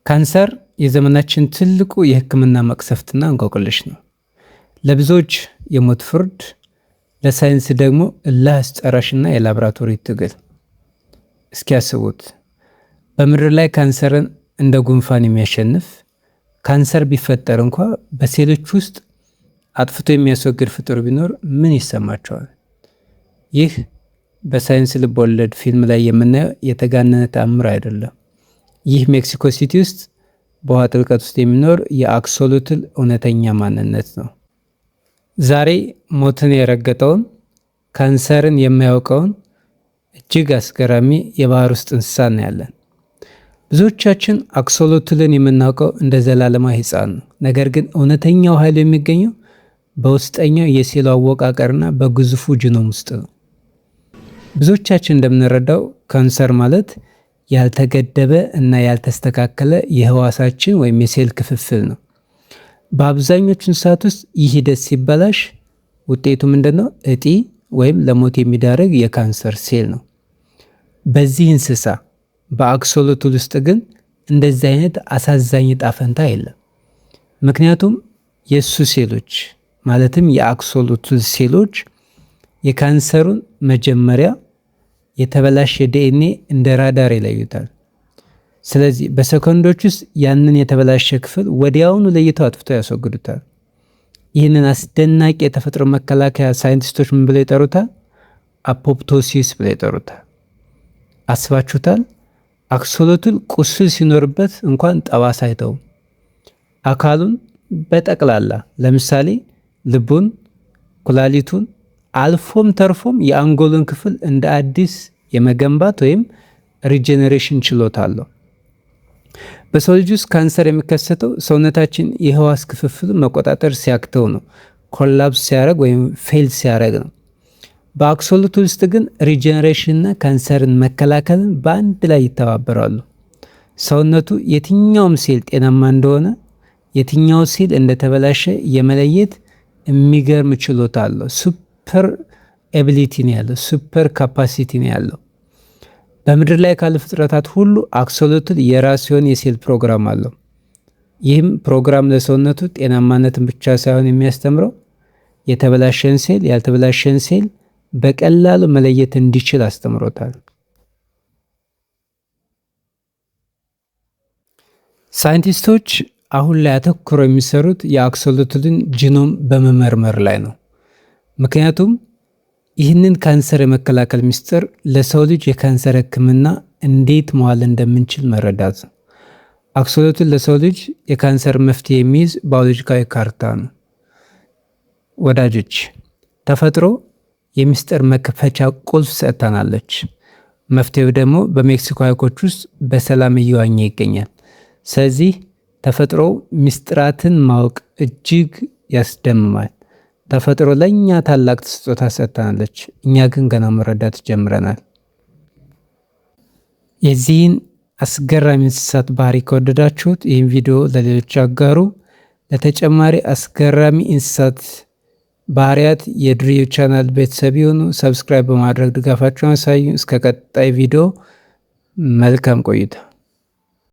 ካንሰር የዘመናችን ትልቁ የሕክምና መቅሰፍትና እንቆቅልሽ ነው። ለብዙዎች የሞት ፍርድ፣ ለሳይንስ ደግሞ እልህ አስጨራሽና የላብራቶሪ ትግል። እስኪ ያስቡት፣ በምድር ላይ ካንሰርን እንደ ጉንፋን የሚያሸንፍ፣ ካንሰር ቢፈጠር እንኳ በሴሎች ውስጥ አጥፍቶ የሚያስወግድ ፍጡር ቢኖር ምን ይሰማቸዋል? ይህ በሳይንስ ልቦለድ ፊልም ላይ የምናየው የተጋነነ ተአምር አይደለም። ይህ ሜክሲኮ ሲቲ ውስጥ በውሃ ጥልቀት ውስጥ የሚኖር የአክሶሎትል እውነተኛ ማንነት ነው። ዛሬ ሞትን የረገጠውን፣ ካንሰርን የማያውቀውን እጅግ አስገራሚ የባህር ውስጥ እንስሳ እናያለን። ብዙዎቻችን አክሶሎትልን የምናውቀው እንደ ዘላለማዊ ሕፃን ነው። ነገር ግን እውነተኛው ኃይሉ የሚገኘው በውስጠኛው የሴሉ አወቃቀርና በግዙፉ genome ውስጥ ነው። ብዙዎቻችን እንደምንረዳው ካንሰር ማለት ያልተገደበ እና ያልተስተካከለ የህዋሳችን ወይም የሴል ክፍፍል ነው። በአብዛኞቹ እንስሳት ውስጥ ይህ ሂደት ሲበላሽ ውጤቱ ምንድነው? እጢ ወይም ለሞት የሚዳርግ የካንሰር ሴል ነው። በዚህ እንስሳ በአክሶሎትል ውስጥ ግን እንደዚህ አይነት አሳዛኝ ዕጣ ፈንታ የለም። ምክንያቱም የእሱ ሴሎች፣ ማለትም የአክሶሎትል ሴሎች፣ የካንሰሩን መጀመሪያ የተበላሸ ዲኤንኤ እንደ ራዳር ይለዩታል። ስለዚህ በሰከንዶች ውስጥ ያንን የተበላሸ ክፍል ወዲያውኑ ለይተው አጥፍተው ያስወግዱታል። ይህንን አስደናቂ የተፈጥሮ መከላከያ ሳይንቲስቶች ምን ብለው ይጠሩታል? Apoptosis ብለው ይጠሩታል። አስባችሁታል? አክሶሎትል ቁስል ሲኖርበት እንኳን ጠባሳ አይተውም። አካሉን በጠቅላላ፣ ለምሳሌ ልቡን፣ ኩላሊቱን፣ አልፎም ተርፎም የአንጎሉን ክፍል እንደ አዲስ የመገንባት ወይም regeneration ችሎታ አለው። በሰው ልጅ ውስጥ ካንሰር የሚከሰተው ሰውነታችን የህዋስ ክፍፍል መቆጣጠር ሲያቅተው ነው። Collapse ሲያደርግ ወይም fail ሲያደርግ ነው። በአክሶሎትል ውስጥ ግን regeneration እና ካንሰርን መከላከልን በአንድ ላይ ይተባበራሉ። ሰውነቱ የትኛውም ሴል ጤናማ እንደሆነ፣ የትኛው ሴል እንደተበላሸ የመለየት የሚገርም ችሎታ አለው። Super ability ነው ያለው። Super capacity ነው ያለው። በምድር ላይ ካሉ ፍጥረታት ሁሉ አክሶሎትል የራሱ የሆነ የሴል ፕሮግራም አለው። ይህም ፕሮግራም ለሰውነቱ ጤናማነትን ብቻ ሳይሆን የሚያስተምረው የተበላሸን ሴል፣ ያልተበላሸን ሴል በቀላሉ መለየት እንዲችል አስተምሮታል። ሳይንቲስቶች አሁን ላይ አተኩረው የሚሰሩት የአክሶሎትልን genome በመመርመር ላይ ነው። ምክንያቱም ይህንን ካንሰር የመከላከል ምስጢር ለሰው ልጅ የካንሰር ሕክምና እንዴት መዋል እንደምንችል መረዳት ነው። አክሶሎትል ለሰው ልጅ የካንሰር መፍትሄ የሚይዝ ባዮሎጂካዊ ካርታ ነው። ወዳጆች፣ ተፈጥሮ የሚስጥር መክፈቻ ቁልፍ ሰጥታናለች። መፍትሄው ደግሞ በሜክሲኮ ሐይቆች ውስጥ በሰላም እየዋኘ ይገኛል። ስለዚህ ተፈጥሮ ምስጢራትን ማወቅ እጅግ ያስደምማል። ተፈጥሮ ለእኛ ታላቅ ስጦታ ሰጥታናለች። እኛ ግን ገና መረዳት ጀምረናል። የዚህን አስገራሚ እንስሳት ባህሪ ከወደዳችሁት ይህን ቪዲዮ ለሌሎች አጋሩ። ለተጨማሪ አስገራሚ እንስሳት ባህሪያት የድሪው ቻናል ቤተሰብ ይሁኑ። Subscribe በማድረግ ድጋፋችሁን አሳዩ። እስከ ቀጣይ ቪዲዮ መልካም ቆይታ።